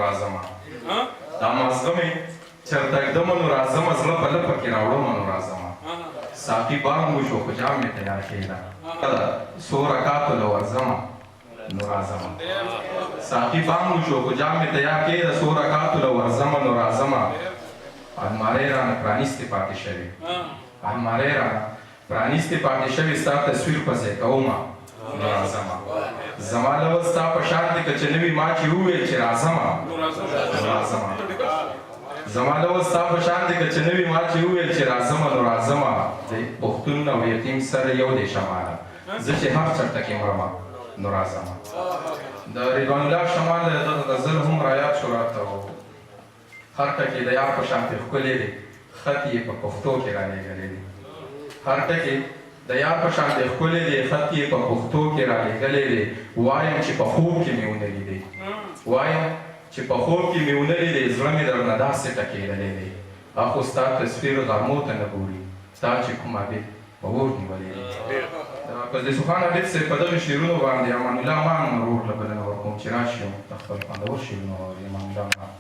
راځمه. دا مازغه مې چرته ږدمه نو راځمه، زړه په لپه کې راوړمه نو راځمه. ساقي بانګ وشو خو جام مې تیار کېده، څو رکاتو له ورځمه نو راځمه. ساقي بانګ وشو خو جام مې تیار کېده، څو رکاتو له ورځمه نو راځمه. المارۍ رانه پرانیستې پاتې شوې، المارۍ رانه پرانیستې پاتې شوې، ستا تصویر په ځای کومه نو راځمه. زما لوظ ستا په شان دی که چې نه وي، ما چې وویل چې راځمه نو راځمه. زما لوظ ستا په شان دی که چې نه وي، ما چې وویل چې راځمه نو راځمه. د پښتون او یتیم سر یو دی شماله، زه چې هر چرته کې مرمه نو راځمه. د رضوان الله شمال دغه غزل هم رایاد شو راته. هر ټکی د یار په شانتې ښکلی دی، خط یې په پښتو کې رالېږلی دی. هر ټکی د یار په شانتې ښکلی دی، خط یې په پښتو کې رالېږلی دی. وایم چې په خوب کې مې ونه لیدې، وایم چې په خوب کې مې ونه لیدې، زړه مې درنه داسې ټکېدلی دی. اخو ستا تصویر غرمو ته نه ګوري، تا چې کوم عابد په اور نیولی دی. د فضل سخان عابد صاحب په دغه شعرونو باندې امان الله امان ورور له بلنه ورکوم چې راشي او د خپل خوندور شعرونه واوري. امان الله امان.